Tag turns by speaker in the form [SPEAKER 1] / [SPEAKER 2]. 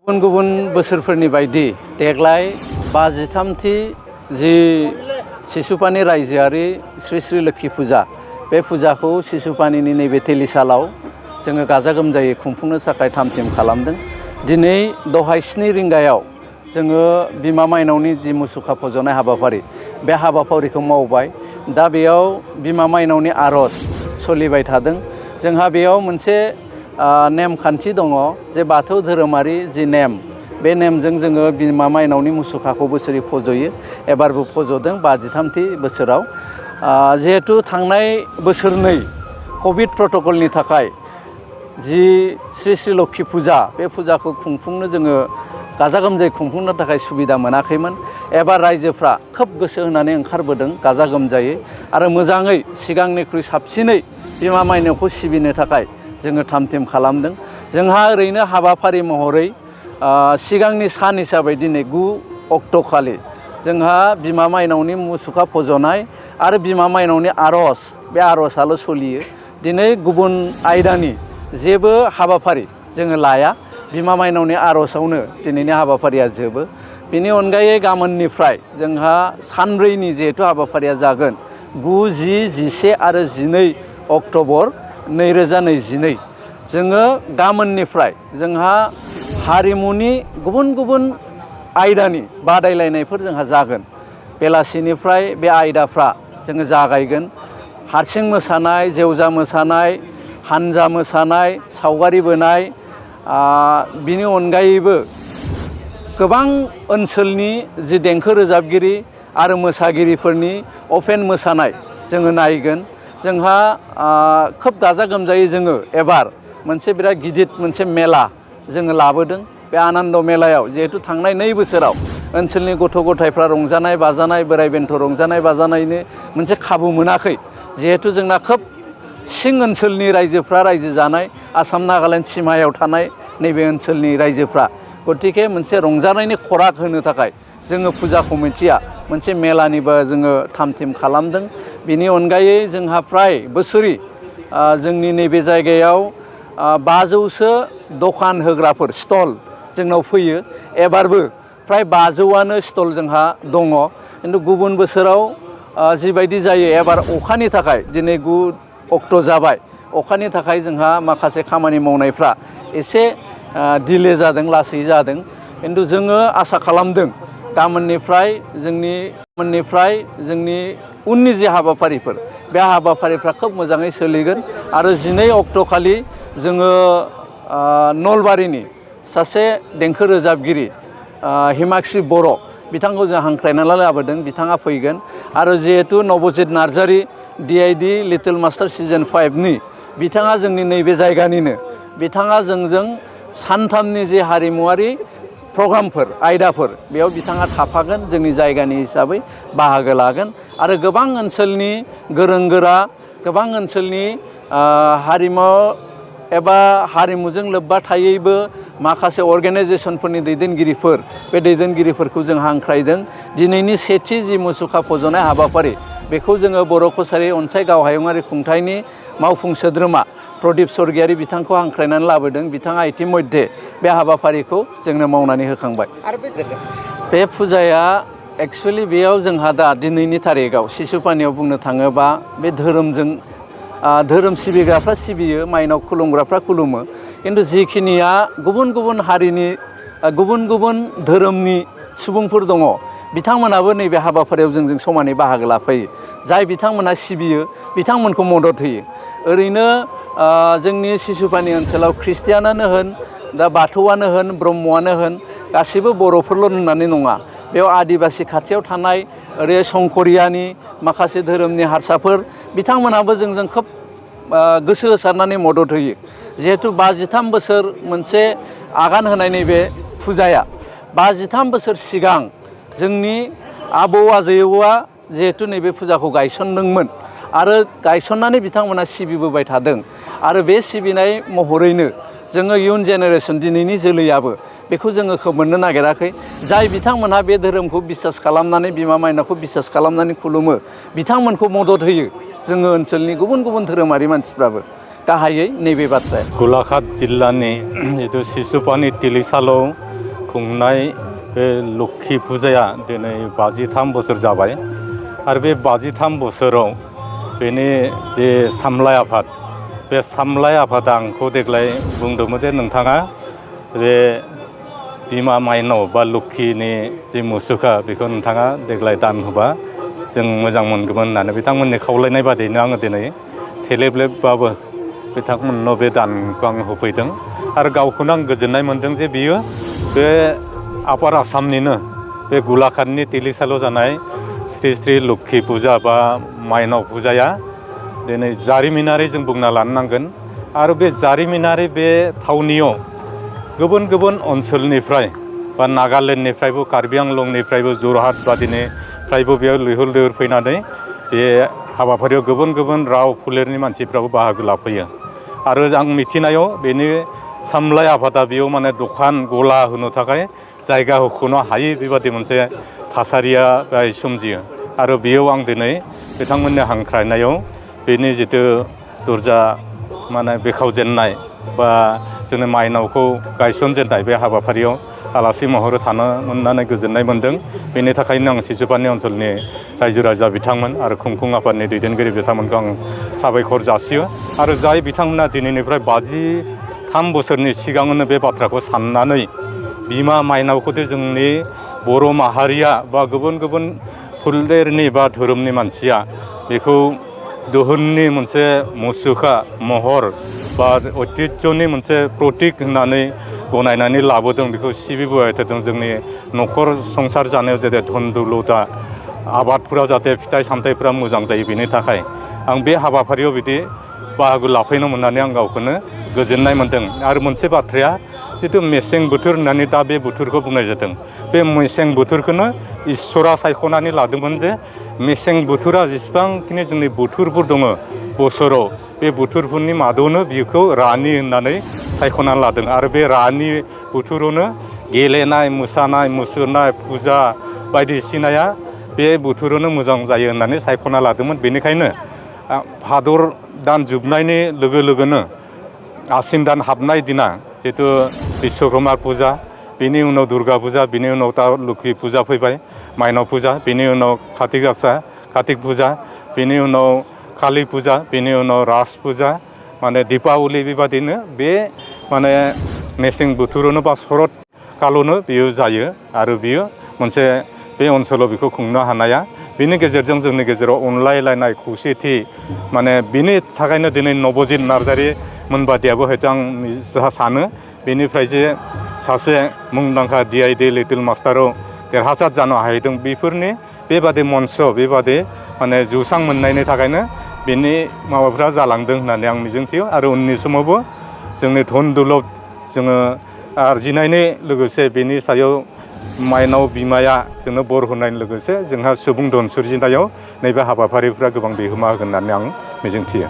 [SPEAKER 1] गुबुन गुबुन बोसोरफोरनि बायदि देग्लाय 53थि जि सिसुपानि रायजोआरि श्री श्री लोक्षि फुजा बे फुजाखौ सिसुपानिनि नैबे तेलिसालाव जोङो गाजा गोमजायै खुंफुंनो थाखाय थाम-थिम खालामदों। दिनै दहाय 7 रिंगायाव जोङो बिमा माइनावनि जि मुसुखा फज'नाय हाबाफारि बे हाबाफारिखौ मावबाय। दा बेयाव बिमा माइनावनि आरज सोलिबाय थादों। जोंहा बेयाव मोनसे नेमखान्थि दङ जे बाथौ धोरोमारि जि नेम बे नेमजों जोङो बिमा माइनावनि मुसुखाखौ बोसोरै फज'यो। एबारबो फज'दों 53थि बोसोराव। जिहेतु थांनाय बोसोरनै कभिड प्रट'कलनि थाखाय जि श्री श्री लोक्षि फुजा बे फुजाखौ खुंफुंनो जोङो गाजा गोमजायै खुंफुंनो थाखाय सुबिदा मोनाखैमोन। एबार रायजोफ्रा खोब गोसो होनानै ओंखारबोदों गाजा गोमजायै आरो मोजाङै सिगांनिख्रुइ साबसिनै बिमा माइनावखौ सिबिनो थाखाय जोङो थाम-थिम खालामदों। जोंहा ओरैनो हाबाफारि महरै सिगांनि सान हिसाबै दिनै 9 अक्ट'खालि जोंहा बिमा माइनावनि मुसुखा फज'नाय आरो बिमा माइनावनि आरज बे आरजआल' सोलियो। दिनै गुबुन आयदानि जेबो हाबाफारि जोङो लाया। बिमा माइनावनि आरजआवनो दिनैनि हाबाफारिया जोबो। बेनि अनगायै गाबोननिफ्राय जोंहा सानब्रैनि जिहेतु हाबाफारिया जागोन 9, 10, 11 आरो 12 अक्ट'बर 2022। जोङो गाबोननिफ्राय जोंहा हारिमुनि गुबुन गुबुन आयदानि बादायलायनायफोर जोंहा जागोन। बेलासिनिफ्राय बे आयदाफ्रा जोङो जागायगोन। हारसिं मोसानाय, जेवजा मोसानाय, हानजा मोसानाय, सावगारि बोनाय, बिनि अनगायैबो गोबां ओनसोलनि जि देंखो रोजाबगिरि आरो मोसागिरिफोरनि अपेन मोसानाय जोङो नायगोन। जोंहा खोब गाजा गोमजायै जोङो एबार मोनसे बिराद गिदिर मोनसे मेला जोङो लाबोदों। बे आनन्द मेलायाव जिहेतु थांनाय 2 बोसोराव ओनसोलनि गथ' गथायफ्रा रंजानाय बाजानाय, बोराइ बेन्थ' रंजानाय बाजानायनि मोनसे खाबु मोनाखै। जिहेतु जोंना खोब सिं ओनसोलनि रायजोफ्रा रायजो जानाय, आसाम नागालेण्ड सिमायाव थानाय नैबे ओनसोलनि रायजोफ्रा, गतिके मोनसे रंजानायनि खराग होनो थाखाय जोङो फुजा कमिटिया मोनसे मेलानिबो जोङो थाम-थिम खालामदों। बिनि अनगायै जोंहा फ्राय बोसोरै जोंनि नैबे जायगायाव 500सो दखान होग्राफोर स्टल जोंनाव फैयो। एबारबो फ्राय 500आनो स्टल जोंहा दङ। खिन्थु गुबुन बोसोराव जिबायदि जायो एबार अखानि थाखाय दिनै 9 अक्ट' जाबाय। अखानि थाखाय जोंहा माखासे खामानि मावनायफ्रा एसे डिले जादों, लासै जादों। खिन्थु जोङो आसा खालामदों गाबोननिफ्राय जोंनि उननि जे हाबाफारिफोर बे हाबाफारिफ्रा खोब मोजाङै सोलिगोन। आरो 12 अक्ट'खालि जोङो नलबारिनि सासे देंखो रोजाबगिरि हिमाक्षी बर' बिथांखौ जों हांख्रायनानै लाबोदों। बिथाङा फैगोन। आरो जिहेतु Nabajit Narzary DID little master season 5नि बिथाङा जोंनि नैबे जायगानिनो। बिथाङा जोंजों सानथामनि जे हारिमुवारि प्रग्रामफोर आयदाफोर बेयाव बिथाङा थाफागोन, जोंनि जायगानि हिसाबै बाहागो लागोन। आरो गोबां ओनसोलनि गोरों गोरा, गोबां ओनसोलनि हारिमु एबा हारिमुजों लोब्बा थायैबो माखासे अर्गेनाइजेसनफोरनि दैदेनगिरिफोर, बे दैदेनगिरिफोरखौ जों हांख्रायदों। दिनैनि सेथि जि मुसुखा फज'नाय हाबाफारि बेखौ जोङो बर' कसारि अनसाय गावहायुङारि खुंथायनि मावफुं सोद्रोमा प्रदीप स्वर्गियारि बिथांखौ हांख्रायनानै लाबोदों। बिथाङा इतिमध्ये बे हाबाफारिखौ जोंनो मावनानै होखांबाय। बे फुजाया एक्सुवेलि बेयाव जोंहा दा दिनैनि थारिखआव सिसुपानियाव बुंनो थाङोबा बे धोरोम सिबिग्राफ्रा सिबियो, माइनाव खुलुमग्राफ्रा खुलुमो। खिन्थु जिखिनिया गुबुन गुबुन हारिनि गुबुन गुबुन धोरोमनि सुबुंफोर दङ बिथांमोनाबो नैबे हाबाफारियाव जोंजों समानै बाहागो लाफैयो। जाय बिथांमोना सिबियो बिथांमोनखौ मदद होयो। ओरैनो जोंनि सिसुपानि ओनसोलाव ख्रिस्टियानानो होन, दा बाथौआनो होन, ब्रह्मआनो होन, गासिबो बर'फोरल' होननानै नङा। बेयाव आदिबासि खाथियाव थानाय ओरै संकरियानि माखासे धोरोमनि हारसाफोर बिथांमोनाबो जोंजों खोब गोसो होसारनानै मदद होयो। जिहेतु 53 बोसोर मोनसे आगान होनाय नैबे फुजाया 53 बोसोर सिगां जोंनि आबौ आजैआ जिहेतु नैबे फुजाखौ गायसनदोंमोन आरो गायसननानै बिथांमोना सिबिबोबाय थादों। आरो बे सिबिनाय महरैनो जोङो इयुन जेनेरेसन दिनैनि जोलैयाबो बेखौ जोङो मोननो नागिराखै। जाय बिथांमोनहा बे धोरोमखौ बिसास खालामनानै बिमा माइनावखौ बिसास खालामनानै खुलुमो बिथांमोनखौ मदद होयो जोङो ओनसोलनि गुबुन गुबुन धोरोमारि मानसिफ्राबो। गाहायै नैबे बाथ्राया
[SPEAKER 2] गलाघाट जिल्लानि जितु सिसुपानि तेलिसालाव खुंनाय बे लोक्षि फुजाया दिनै 53 बोसोर जाबाय आरो बे 53 बोसोराव बेनि जे सामलाय आफाद बे सामलाय आफादा आंखौ देग्लाय बुंदोंमोन जे नोंथाङा बे बिमा माइनाव बा लोक्षिनि जे मुसुखा बेखौ नोंथाङा देग्लाय दान होबा जों मोजां मोनगौमोन होननानै बिथांमोननि खावलायनाय बादियैनो आङो दिनै थेलेबलेबबाबो बिथांमोननो बे दानखौ आं होफैदों आरो गावखौनो आं गोजोननाय मोनदों जे बियो बे आपार आसामनिनो बे गलाघाटनि तिलिसालाव जानाय श्री श्री लोक्षि फुजा बा माइनाव फुजाया दिनै जारिमिनारि जों बुंना लानो नांगोन आरो बे जारिमिनारि बे थावनियाव गुबुन गुबुन ओनसोलनिफ्राय बा नागालेण्डनिफ्रायबो कार्बि आंलंनिफ्रायबो जरहाट बादिनिफ्रायबो बेयाव लैहोर लैहोर फैनानै बे हाबाफारियाव गुबुन गुबुन राव फोलेरनि मानसिफ्राबो बाहागो लाफैयो आरो आं मिथिनायाव बेनि सामलाय आफादा बेयाव माने दखान गला होनो थाखाय जायगा होख'नो हायि बेबादि मोनसे थासारिया बेहाय सोमजियो आरो बेयाव आं दिनै बिथांमोननि हांख्रायनायाव बेनि जितु दरजा माने बेखावजेननाय बा जोंनि माइनावखौ गायसनजेननाय बे हाबाफारियाव आलासि महरै थानो मोननानै गोजोननाय मोनदों बेनि थाखायनो आं सिसुपानि ओनसोलनि रायजो राजा बिथांमोन आरो खुंफुं आफादनि दैदेनगिरि बिथांमोनखौ आं साबायखर जासियो आरो जाय बिथांमोना दिनैनिफ्राय 53 बोसोरनि सिगाङावनो बे बाथ्राखौ साननानै बिमा माइनावखौदि जोंनि बर' माहारिया बा गुबुन गुबुन फोलेरनि बा धोरोमनि मानसिया बेखौ दोहोननि मोनसे मुसुखा महर बा ऐतिह्यनि मोनसे प्रतीक होननानै गनायनानै लाबोदों बेखौ सिबिबोबाय थादों जोंनि न'खर संसार जानायाव जाहाथे धन दौलता आबादफोरा जाहाथे फिथाइ सामथाइफोरा मोजां जायो बेनि थाखाय आं बे हाबाफारियाव बिदि बाहागो लाफैनो मोननानै आं गावखौनो गोजोननाय मोनदों आरो मोनसे बाथ्राया जितु मेसें बोथोर होननानै दा बे बोथोरखौ बुंनाय जादों बे मेसें बोथोरखौनो इसोरा सायख'नानै लादोंमोन जे मेसें बोथोरा जेसेबांखिनि जोंनि बोथोरफोर दङ बोसोराव बे बोथोरफोरनि मादावनो बिखौ रानि होननानै सायख'नानै लादों आरो बे रानि बोथोरावनो गेलेनाय मोसानाय मुसुरनाय फुजा बायदिसिनाया बे बोथोरावनो मोजां जायो होननानै सायख'ना लादोंमोन बेनिखायनो भादर दान जोबनायनि लोगो लोगोनो आसिन दान हाबनाय दिना जितु बिश्वकर्मा फुजा बेनि उनाव दुर्गा फुजा बेनि उनाव दा लोक्षि फुजा फैबाय माइनाव फुजा बेनि उनाव काति गासा कातिक फुजा बेनि उनाव कालि फुजा बेनि उनाव राज फुजा माने दीपावली बेबादिनो बे माने मेसें बोथोरावनो बा शरत कालावनो बियो जायो आरो बियो मोनसे बे ओनसोलाव बेखौ खुंनो हानाया बेनि गेजेरजों जोंनि गेजेराव अनलायलायनाय खौसेथि माने बिनि थाखायनो दिनै नबजित नार्जारि मोनबादियाबो हयथ' आं सानो बेनिफ्राय जे सासे मुंदांखा DID लिटिल मास्टाराव देरहासार जानो हाहैदों बेफोरनि बेबादि मन्च बेबादि माने जौसां मोननायनि थाखायनो बेनि माबाफ्रा जालांदों होननानै आं मिजिंथियो आरो उननि समावबो जोंनि धन दौलत जोङो आरजिनायनि लोगोसे बेनि सायाव माइनाव बिमाया जोंनो बर होनायनि लोगोसे जोंहा सुबुं धन सोरजिनायाव नैबे हाबाफारिफ्रा गोबां बिहोमा होगोन होननानै आं मिजिंथियो।